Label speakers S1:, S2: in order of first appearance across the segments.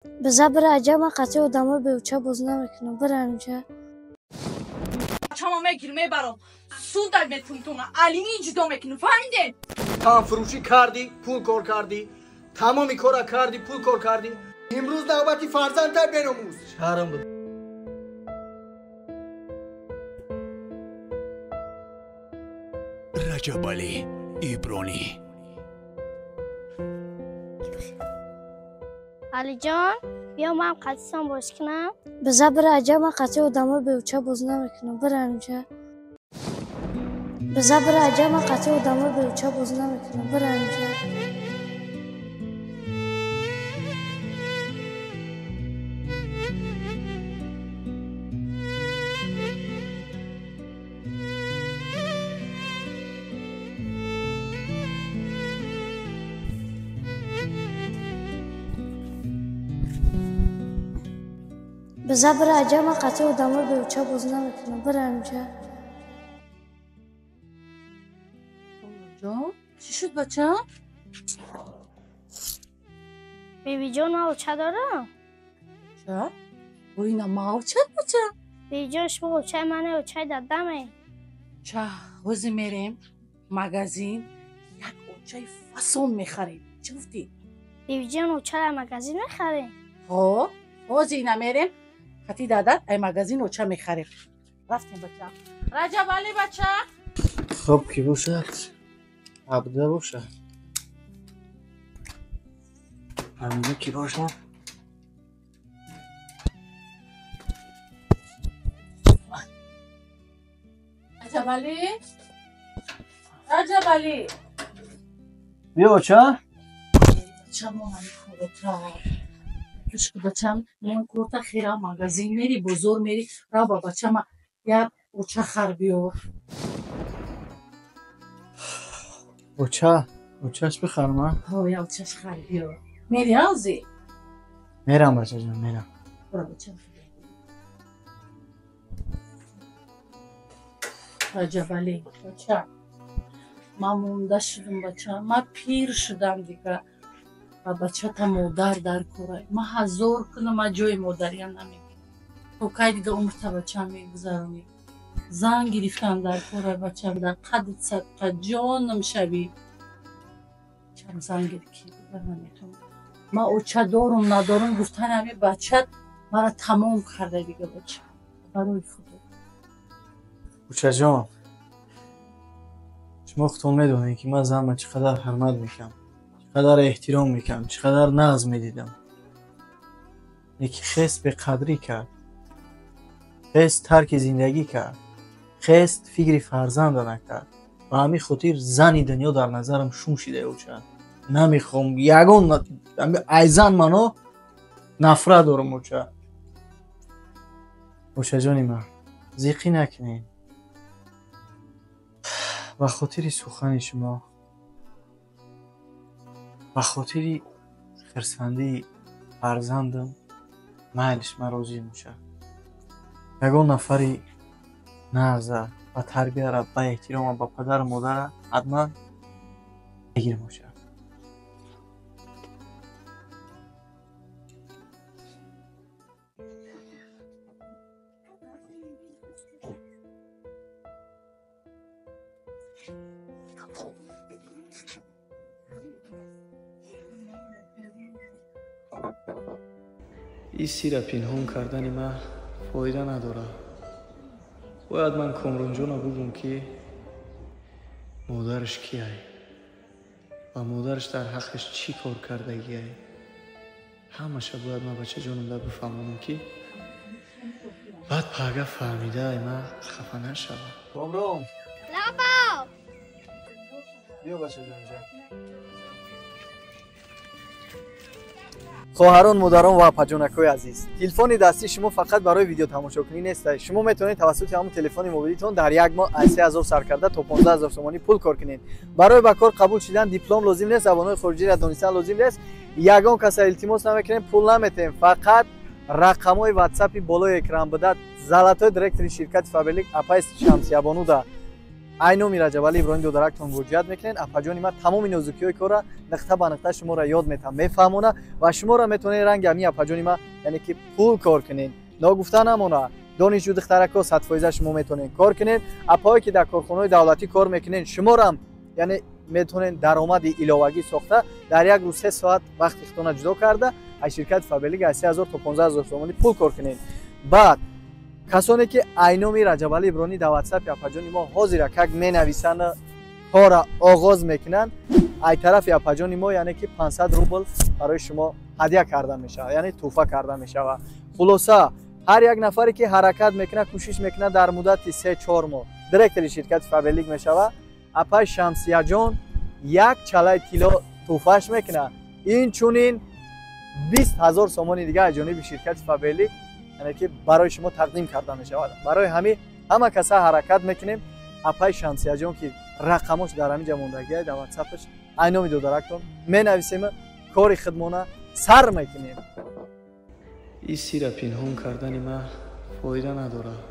S1: Биза бира аҷа, ман қатъи одамои беуча бозӣ намекунам. Бира инҷа.
S2: Чама мегир мебарам. Сундай метунтуна. Алини ҷудо мекунам. Фаҳмидед?
S3: Танфурӯшӣ кардӣ, пул кор кардӣ, тамоми кора кардӣ, пул кор кардӣ. Имрӯз навбати фарзандта беномӯз. Шарм буд.
S4: Раҷабалӣ Ибронӣ.
S1: Алиҷон, биё ман қатъисон бозӣ кунам. Биза бира аҷа, ман қатъи одамои беуча бозӣ намекунам. Бира инҷа. Биза бира аҷа, ман қатъи одамои беуча бозӣ намекунам. Бира инҷа. Биза бира аҷа, ман қатъи одамои беуча бозӣ намекунам. Бира инҷа.
S2: Ҷон, чӣ шуд бачам?
S1: Бибиҷон, ман оча дорам.
S2: Ча? Ина ма оча бача?
S1: Бибиҷон, шумо очаи мане, очаи дадаме.
S2: Ча, ҳозир мерем магазин, як очаи фасон мехарем. Чӣ гуфтӣ?
S1: Бибиҷон, очаро магазин мехарем?
S2: Ҳо, ҳозир ина мерем. Хати дадат ай магазин оча мехарем. Рафтем бача. Раҷабалӣ бача.
S3: Хоб ки бошад, абда бошад. Ҳамина ки бошад.
S2: Раҷабалӣ? Раҷабалӣ.
S3: Биё оча.
S2: Бача мо ҳами коротра. Гӯш кун бачам, мо корта хира магазин мери, бозор мери, рав ба бачама як оча хар биёр.
S3: Оча, очаш бихарам, а?
S2: Ҳо, я очаш хар биёр. Мери ҳозир?
S3: Мерам бачаҷон, мерам.
S2: Бара бачам. Раҷабалӣ, бача, ман монда шудам бача, ман пир шудам дига. Ба бачата модар дар кора. Ман ҳазор кунам, ман ҷои модариям намегирам. То кай дига умрта бачам мегузаронӣ? Зан гирифтан дар кора бачам, дар қадди садқа ҷонам шавӣ. Бачам зан гирифт, наметавонам. Ман оча дорум надорум гуфтан ҳами бачат мара тамом карда дига бача. Барои Худо.
S3: Очаҷон, шумо худтон медонед ки ман занма чӣ қадар ҳурмат мекунам, чӣ қадар эҳтиром мекунам, чӣ қадар нағз медидам. Лекин хест беқадрӣ кард, хест тарки зиндагӣ кард, хест фикри фарзанда накард. Ба ҳамин хотир зани дунё дар назарам шум шида оча. Намехоҳам ягон ай зан мано нафрат дорам оча. Очаҷони ман, зиқӣ накунед. Ба хотири сухани шумо, ба хотири хирсандии фарзандам майлиш ман розӣ мешавам. Ягон нафари нағза, ба тарбияра, ба эҳтирома, ба падару модара ҳатман мегирам оча. Ин сирра пинҳон кардани ман фоида надорад. Бояд ман Комронҷонро бигӯм ки модараш кияй ва модараш дар ҳаққаш чӣ кор кардагиай. Ҳамаша бояд ман бачаҷонам бифаҳмонам ки баъд пага фаҳмидаай ман хафа нашавам. Комрон!
S1: Лабо!
S3: Биё бачаҷон инҷа. Хоҳарон, модарон ва апаҷонакҳои азиз, телефони дастии шумо фақат барои видеотамошокунӣ нест. Шумо метавонед тавассути ҳамон телефони мобилитон дар як моҳ аз 3000 сар карда то 15000 сомонӣ пул кор кунед. Барои ба кор қабул шудан диплом лозим нест, забонҳои хориҷиро донистан лозим нест. Ягон каса илтимос намекунем, пул наметаҳем. Фақат рақамҳои ватсапи болои экран буда золотой директори ширкати Фаберлик апай Шамсиябонуда Ай номи Раҷабалӣ Иброҳим додарактон муроҷиат мекунед. Апаҷони ман тамоми нозукиҳои корра нуқта ба нуқта шуморо ёд метам, мефаҳмона ва шуморо метавонед ранги ҳамин апаҷони ман, яъне ки пул кор кунед. Ногуфта намона, донишҷӯ духтарако 100% шумо метавонед кор кунед. Апаҳое ки дар корхонаҳои давлатӣ кор мекунед, шуморам яъне метавонед даромади иловагӣ сохта дар як рӯз 3 соат вақти худтона ҷудо карда аз ширкати Фаберлик аз 3000 то 15000 сомонӣ пул кор кунед. Баъд касоне ки айноми Раҷабалӣ Иброҳимӣ дар ватсапи апаҷони мо ҳозира как менависанд, кора оғоз мекунанд, ай тарафи апаҷони мо яъне ки 500 рубл барои шумо ҳадя карда мешавад, яъне тӯҳфа карда мешавад. Хулоса, ҳар як нафаре ки ҳаракат мекунад, кӯшиш мекунад дар муддати 3-4 моҳ директори ширкати Фаберлик мешавад. Апаи Шамсияҷон як чалаи тилло тӯҳфаш мекунад. Инчунин 20 000 сомони дига аз ҷониби ширкати Фаберлик яъне ки барои шумо тақдим карда мешавад. Барои ҳамин ҳама каса ҳаракат мекунем. Апаи Шамсияҷон ки рақамош дар ҳамин ҷа мондагиай дар ватсапаш, айноми додарактон менависем, кори худмона сар мекунем.
S5: Ин сира пинҳон кардани ман фоида надорад.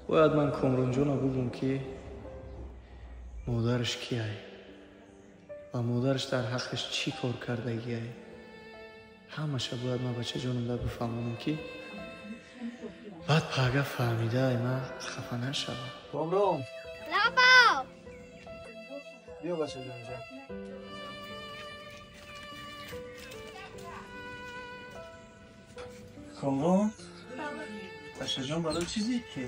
S5: Бояд ман Комронҷона бугум ки модараш кияй ва модараш дар ҳаққаш чӣ кор кардагиай. Ҳамаша бояд ман бачаҷонам да бифаҳмонам ки баъд пага фаҳмидаай ман хафа нашавам.
S3: Комрон!
S1: Лабо!
S3: Биё бачаҷон инҷа. Комрон?
S5: Бачаҷон барои чӣ зиддӣ?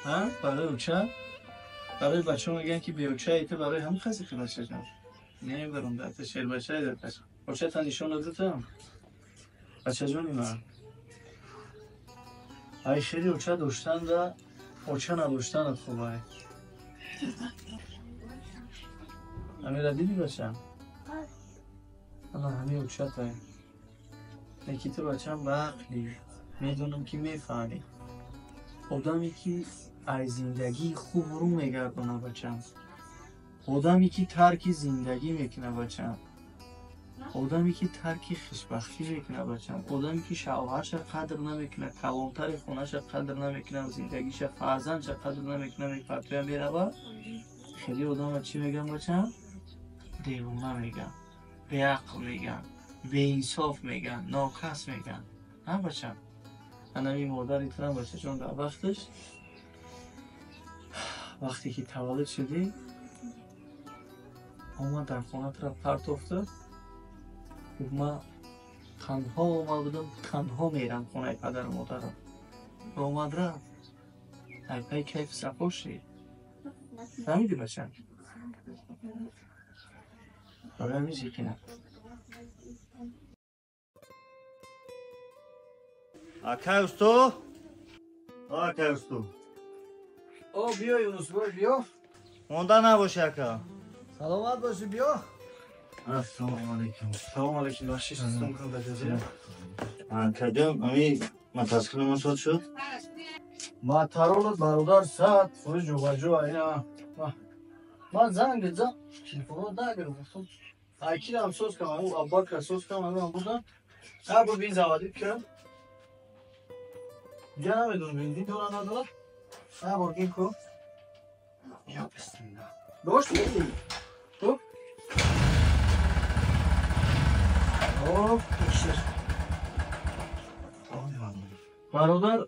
S5: Ҳа? Барои уча? Барои бачаҳо мегӯянд ки беучаи ту барои ҳам қазиқи бачаҷон. Намебарам дар та шербачаи дар та. Очата нишон додам. Бачаҷони ман. Ай шери оча доштан да оча надоштанат хубай. Амира дидӣ бачам? Ана ҳамин очатай. Леки ту бачам ба ақлӣ. Медонам ки мефаҳмӣ. Одаме ки аз зиндагии хуб рӯ мегардонад бачам. Одаме ки тарки зиндагӣ мекунад бачам. Одаме ки тарки хушбахтӣ мекунад бачам. Одаме ки шавҳарша қадр намекунад, калонтари хонаша қадр намекунад, зиндагиша, фарзандша қадр намекунад, мепартоя меравад. Хеле одама чӣ мегӯянд бачам? Девона мегӯянд, беақл мегӯянд, беинсоф мегӯянд, нокас мегӯянд. Ҳа бачам? Анами модари турам бачаҷон дар вақташ вақте ки таваллуд шудӣ омад дар хона тура партофта, гуфт ман танҳо омад будам, танҳо мерам хонаи падару модарам. Омад рафт. Ай пай кайфу сафо шид. Фаҳмидӣ бачам? Барои ҳамин зиқӣ накун.
S6: Акай усто? Акай усто.
S3: О, биё Юнусбой, биё.
S6: Монда набоши ака.
S3: Саломат бошӣ, биё.
S6: Ассалому алайкум.
S5: Салому алайкум. Бахшиш устон кун дар ҷазира.
S6: Акаҷон, ами мотоцикли мо сод шуд?
S5: Моторолот бародар 100% ҷобаҷо ина. Ман занг зад, телефонро нагирифтам. Айкирам соз кардам, ӯ Абубакр соз кардам, ҳамин будам. Абу бин заводид кард. Дига намедонам бензин дора надорад. Бор гин ку.
S6: Я бисмилла.
S5: Дошт? Хуб. Хуб,
S6: текшер.
S5: Бародар,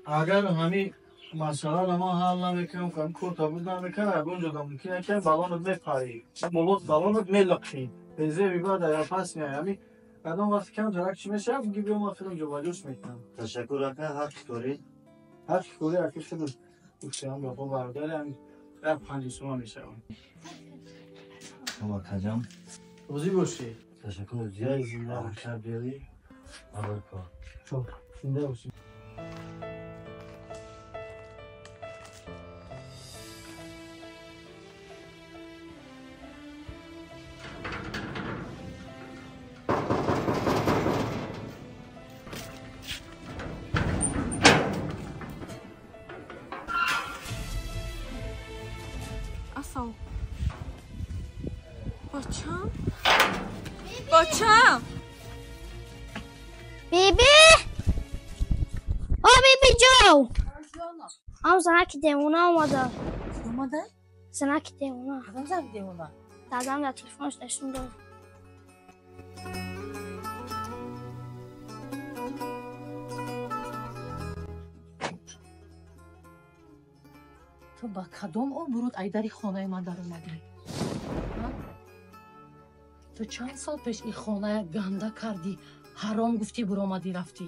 S5: агар ҳамин масъаларо ман ҳал намекунам, ҳамин кор табуд намекунам, ягон ҷо мумкин аст ки балонат мепарӣ. Балонат мелақӣ. Резерви баъд ая пас меояд. Ҳамин кадом вақти кам тарак чӣ мешавад, буги биё ман худам ҷобаҷош мекунам.
S6: Ташаккур ака, ҳаққи корӣ.
S5: Ҳаққи корӣ ака худам гуфтам бо бародари ҳамин як 5 сомон мешавад.
S6: Хуб акаҷон.
S5: Розӣ бошӣ.
S6: Ташаккур зиёд.
S5: Зинда бошӣ.
S6: Биёӣ. Барои кор.
S5: Хуб, зинда бошӣ.
S7: Асал. Бачам? Бачам!
S1: Биби! О, Биби ҷон! Ҳам занаки девона омада.
S2: Омада?
S1: Занаки девона.
S2: Кадом занаки девона?
S1: Дадам дар телефонаш нишон дод.
S2: Ту ба кадом обрӯд ай дари хонаи ман даромадӣ? Ту чанд сол пеш ин хоная ганда кардӣ, ҳаром гуфтӣ, буромадӣ, рафтӣ.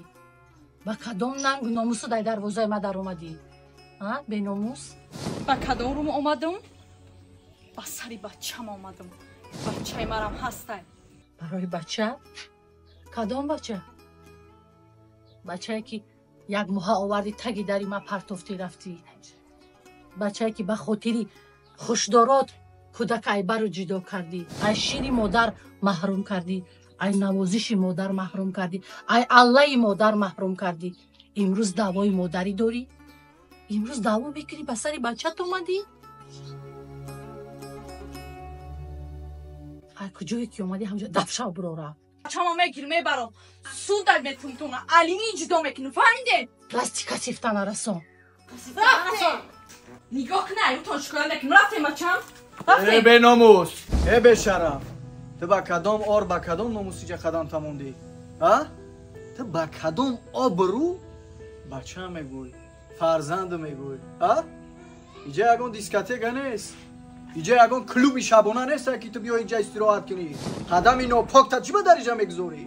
S2: Ба кадом нангу номусу дай дарвозаи ман даромадӣ? Беномус?
S7: Ба кадом рум омадам? Ба сари бачам омадам. Бачаи марам ҳастай.
S2: Барои бача? Кадом бача? Бачае ки як моҳа овардӣ, таги дари ман партофтӣ, рафтӣ. Бачае ки ба хотири хушдорот кӯдак айбару ҷудо кардӣ, ай шири модар маҳрум кардӣ, ай навозиши модар маҳрум кардӣ, ай аллаи модар маҳрум кардӣ. Имрӯз даъвои модарӣ дорӣ? Имрӯз даъво мекунӣ, ба сари бачат омадӣ? Ай куҷое ки омадӣ, ҳамҷо дафшав бурора.
S7: Бачама мегир, мебарам, судай метумтуна, алимӣ ҷудо мекунам, фаҳмидед?
S2: Дасти касифта нарасон.
S7: Нигоҳ кун, айрутон шикоят мекунам. Рафтем, бачам?
S5: Э беномус, э бешараф, ту ба кадом ор, ба кадом номусиҷа қадам тамондӣ? А? Ту ба кадом обрӯ бача мегӯй, фарзанд мегӯй? А? Иҷа ягон дискотека нест, иҷа ягон клуби шабона нест, ки ту биёй иҷа истироҳат кунӣ. Қадами нопокта чӣ ба дар иҷа мегузорӣ?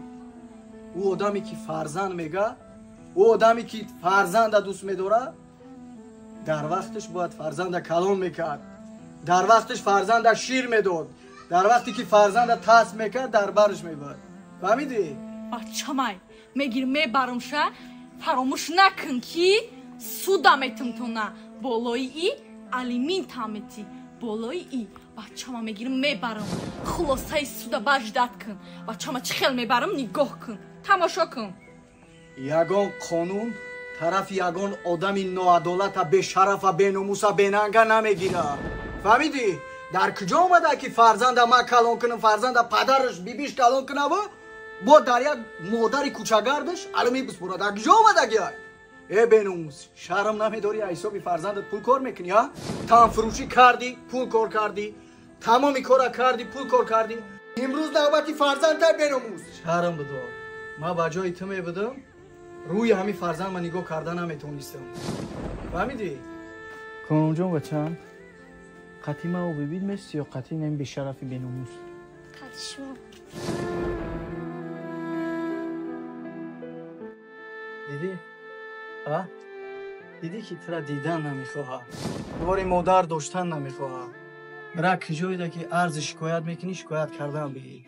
S5: Ӯ одаме ки фарзанд мега, ӯ одаме ки фарзанда дӯст медорад, дар вақташ бояд фарзанда калон мекард, дар вақташ фарзанда шир медод, дар вақте ки фарзанда тас мекард, дар барш мебард. Фаҳмидӣ?
S7: Бачамай мегир, мебарумша, фаромӯш накун ки суда метумтуна, болои и алимин таметӣ, болои и бачама мегирм, мебарам, хулосаи суда баждат кун. Бачама чӣ хел мебарам, нигоҳ кун, тамошо кун.
S5: Ягон қонун тарафи ягон одами ноадолата, бешарафа, беномуса, бенанга намегирад. Фаҳмидӣ? Дар куҷо омада ки фарзанда ман калон кунам, фарзанда падараш, бибиш калон кунаву бо дар як модари кӯчагардаш алами биспорад? Дар куҷо омадаги? Э беномус, шарм намедорӣ? Ҳисоби фарзандат пул кор мекунӣ, а? Танфурӯшӣ кардӣ, пул кор кардӣ, тамоми кора кардӣ, пул кор кардӣ, имрӯз навбати фарзандта, беномус. Шарм бидор. Ман ба ҷои ту мебудам, рӯи ҳамин фарзанд ман нигоҳ карда наметонистам. Фаҳмидӣ?
S3: Комронҷон, бачам, қатъи ма бибид мести ё қатъи нами бешарафи беномус?
S1: Қатъи шумо.
S5: Дидӣ? А? Дидӣ ки тура дидан намехоҳад, бори модар доштан намехоҳад. Бира куҷоеда ки арзи шикоят мекунӣ, шикоят кардан бигир.